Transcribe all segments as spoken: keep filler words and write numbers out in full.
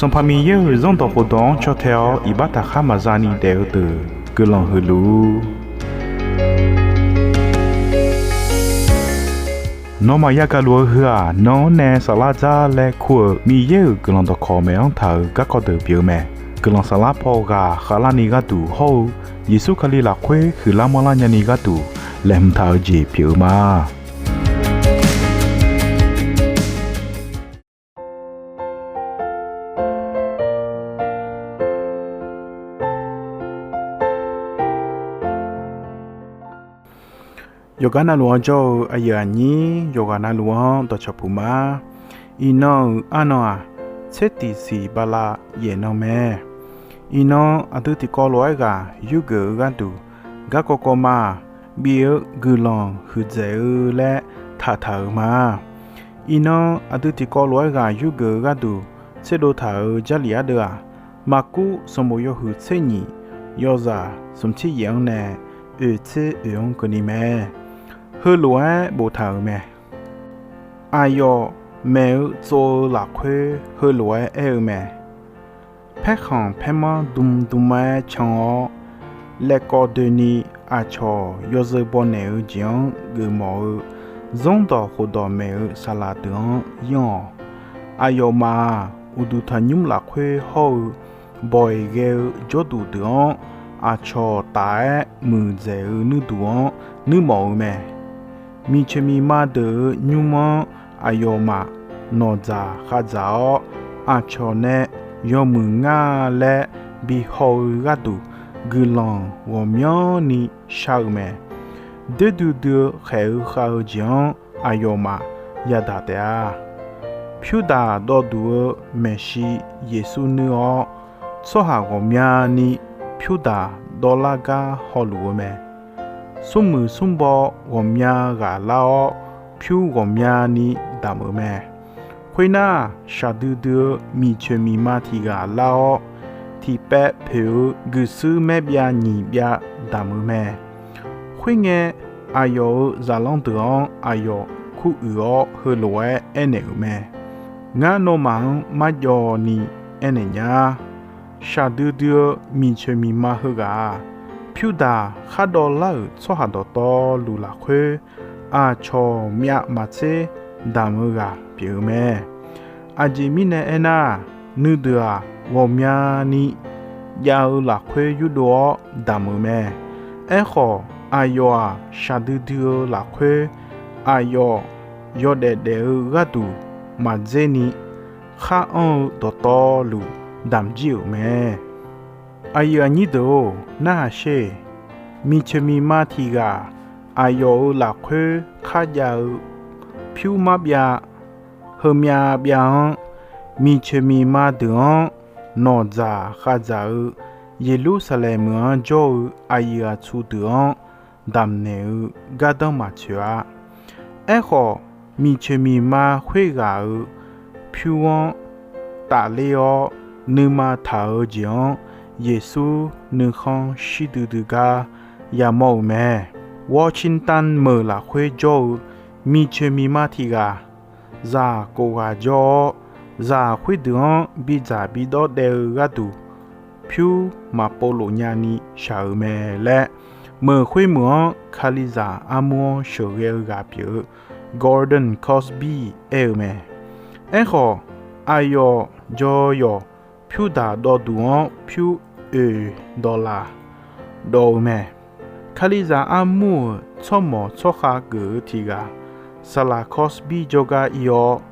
Sanqpaq Miqyaer-euq Zanrdawq khofdawq-anr caw tae-awr iqbax taqkhar maqza ni daef-eu deuq guiqlanq huiq luf-ur. Nawmaf yagaq luf-eu heu-aq, nan-anr nae saflar dzar laer kur-euq Miqyaer-euq guiqlanq dawqkawq maeq-anr taq-euq garkawv deuq pyeuf-eu mae. Guiqlanq saflar paw ghaq khavlarni gharduq hawr-eu Yeqsur Kali lafkhoer huiqlar manrlar nyani gharduq laeqhmq taq-eu jeq pyeuf-eu ma. Yawqgar navluf-anr jawr-eu aqyuif aqnyir yawqghaq navluf-anr dawqcawq puq ma. Iqnan-euq arnan-aq, tser tiqsiq bala yaef nan mae. Iqnan aqdui tiqkawv lof-aer ghaq yurgeuf-eu gharduq, garkawv kawv ma-aq, bif-eu guiqlanq huiqdzaeq-eu laer taqtaq-euq ma. Iqnan aqdui tiqkawv lof-aer ghaq yurgeuf-eu gharduq tserdov taq-euq Jarlif ardeuv-aq, Maqkuv sanqbof yawhuiq tser nyiq, yawzaq smq tser yaef-anr nae oeq tser oeq-anr keuvni mae. Heulof-aer boftaq-euq mae. Aqyawf maeq-eu tsov-eu lafkhoer heulof-aer aer-eu mae. Paerkhanq paermanr dm dm-aer can-awr, laevkawv doeni aqcawq yawzeu baw naeq-eu jeq-anr geufmawf-eu Zanrdawq khofdawq maeq-eu saqlaq deuq-anr yanr-awq. Aqyawfmaf-aq, uqduq tanqnymr lafkhoer hawr-eu bawq-iq ghae-eu jawrduq deuq-anr aqcawq taf-aer muiqdzaeq-eu nuirduq-anr nuirmawf-eu mae. Miqcoeq miqma deuq-euq nymr-anr aqyawfmaf nawqdzaq khavdzaq-awr, aqcawq nae yawmuiq ngar laer bihaw-eu gharduq guiqlanq ghawqmyanrni shar-eu mae. Doer duidui-eu khaeq-eu khav-eu jeq-anr aqyawfmaf yadaq taef-a. Pyurdaq dawvduq-eu maeqshi Yeqsur nuir-awr, tsawrhaq ghawqmyani pyurdaq dawvlar gar hawluf-eu mae. Smrmuiq smrbaw ghawqmya ghaq lar-awr, pyur ghawqmyani damq-euq mae. Khoernar, shaqdui dui-eu miqcoeq miqma tiq ghaq lar-awr, tiqpaev poeq-eu guiqshuir maer byav nyiq byav damq-eu mae. Khoerngae, aqyawf-euq zaqlanr deuq-anr aqyawf kuruiq-awr heulof-aer aernaeq-euq mae. Ngar nawmaf-anr marjawv ni aernaeq nya. Shaqdui dui-eu miqcoeq miqma heughaq-aq, pyurdaq khar dawvlar-euq tsawrhaq dawqtawvluf lafkhoer, aqcawq myav maqtser damq-eu ghaq pyeuf-eu mae. Aqjeq mirnae aernar, nuideuq-aq, ghawqmyani jav-eu lafkhoer yurdov-awr damq-euq mae. Aerkhawf, aqyawf-aq, shaqdui dui-eu lafkhoer, aqyawf yawdaef daef-eu gharduq maqdzer ni, khar anr-eu dawqtawvluf damq jir-euq mae. Aqyuif aqnyir deuq-or, narhaq sher. Miqcoeq miqma tiq ghaq aqyawf-euq lafkhoer kharjav-eu pyur marbyav, heumyav byav-anr, miqcoeq miqma deuq-anr nawqdzaq khavdzaq-eu, Yeqlursaqlaeq meuq-anr jawr-eu aqyuif aqtsu deuq-anr damqnaeq-eu gardanr maqtsoeq-a. Aerkhawf, miqcoeq miqma khoerghaq-euq pyur-anr tafler-awr nuima taq-eu jeq-anr Yeqsur nuikhanr shir duidui gar yamawr-euq mae. Washington meuq lafkhoer jawr-eu miqcoeq miqma tiq ghaq, zaq kof ghaq jawr-awr, zaq khoerdeuq-anr bidzaq bidawr daev-eu gharduq pyur maqpov lof nyani shaq-euq mae laer, meuq khoermeuq-anr Kalizaq armur-anr sheuqghae-eu ghaq pyeuf-eu Gordon Cosby aer-eu mae. Aerkhawf, aqyawf jawr yawq pyurdaq dawvduq-anr pyur oeq dawqlaq dawv-eu mae. Kalizaq armur-euq tsawrmawq tsawrkhav geuf-eu tiq ghaq, saqlaq Cosby jawrgar ir-awr,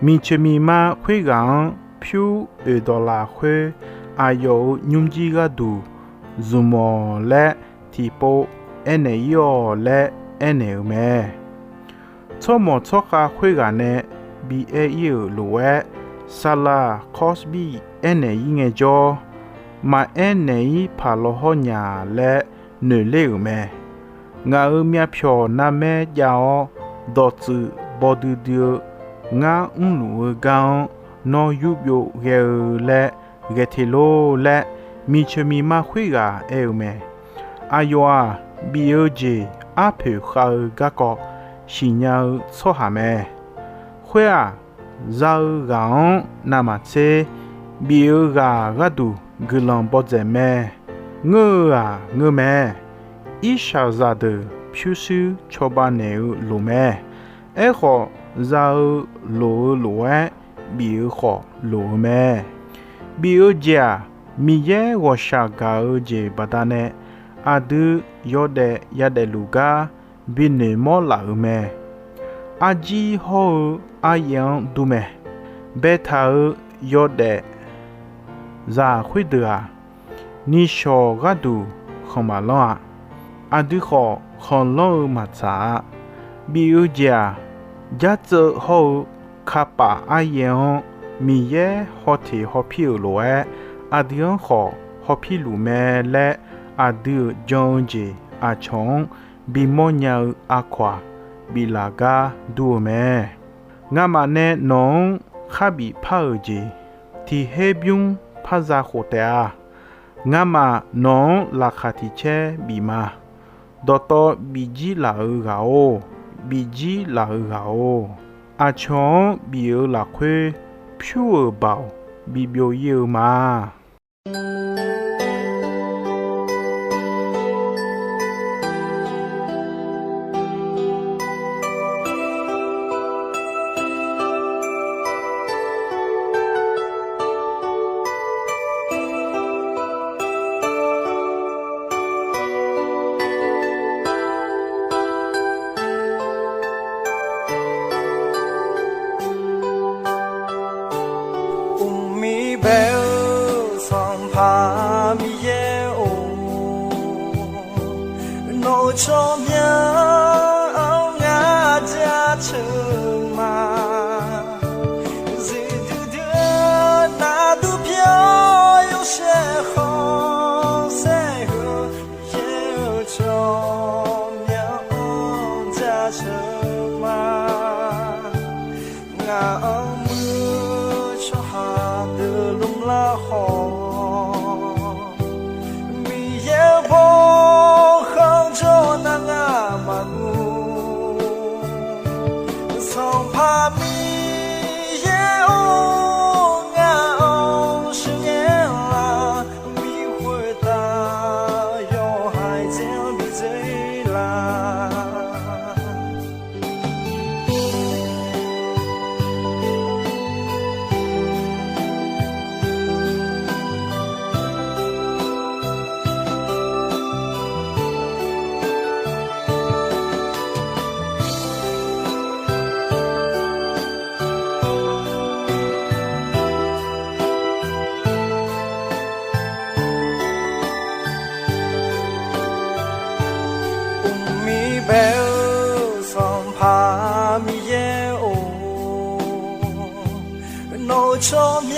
miqcoeq miqma khoerghaq-anr pyur oeq dawqlaq khoer aqyawf-euq nymrjir gharduq zmq-awq laer tiqpov aernaeq ir-awq laer aernaeq-euq mae. Tsawrmawq tsawrkhav khoerghaq nae bi aer ir-euq lof-aer, saqlaq Cosby aernaeq ir ngaejawr, maqaer naeq ir paq law hawr nya laer noeq ler-euq mae. Ngaq-euq myavpyawq narmaer jav-awr, dawqtsuif baw duidui-eu ngar mrluf-eu gar-anr nawr yurbyov ghae-eu laer ghae te lor laer, miqcoeq miqma khoerghaq aer-eu mae. Aqyawf-aq, bif-eu jeq arpoeq khav-eu garkawv siqnya-eu tsawrhaq mae. Khoer-aq, za-eu ghaq-anr navmaqtser Bif-eu ghaq gharduq guiqlanq bawdzaeq mae. Ngeur-eu-aq ngeur mae. Irshaqzaq deuq pyurshuir cawba naeq-eu loq mae. Aerkhawf, za-eu loq-eu lof-aer, bif-eu khawf loq-eu mae. Bif-eu jeq-aq, Miqyaer ghawqshaq gaq-eu jeq baqdanae, aqdui yawdaef yadaef luf gar binoeq mawr laf-euq mae. Arjir hawr-eu aryaef-anr dur mae. Baetaq-euq yawdaef zaq khoerdeuq-aq, nishawq gharduq khanq maqlanr-a. Aqdui khawf khanqlanr-eu maqtsaq-a. Bif-eu jeq-aq, jartseuv hawr-eu kapaf aryaef-anr Miqyaer hawteq hawpir-euq lof-aer, aqdui-anr khawf hawpir luf mae laer, aqdui-euq jan-eu jeq aqcawq-anr bimawr nya-eu aqkawq-aq, biflaf gar dur-eu mae. Ngamaf nae nawq-anr kharbif par-euq jeq, tiq her bymr par za khof taef-a. Ngamaf nawq-anr laqkhaq tiq caer bif ma. Dawqtawv bifjir laf-eu ghaq-or, bifjir laf-eu ghaq-or, aqcawq-anr bif-eu lafkhoer pyur-euq baoq bibyov ir-eu ma. Uqmir bae-eu Sanqpaq Miqyaer-or, nawq-euq tsawrmyanr-anr ngar jaceuq ma. Zuiqdui dui-eu nardur pyar yawshaef khanqsaer heu, yaer-eu tsawrmyanr-anr jaceuq ma. Ngaq-anr muir-eu tsawrhaq deuq lmlar khawf, Miqyaer-eu bawkhanr jawr nar ngar maqngeur. Sanqpaq Miqyaer-or, ngaq-anr sheuqghae laf, Miqyaer khoertav yawhaiq dzae-anr bidzae laf. Uqmir bae-eu Sanqpaq Miqyaer-or, nawq-euq tsawrmyanr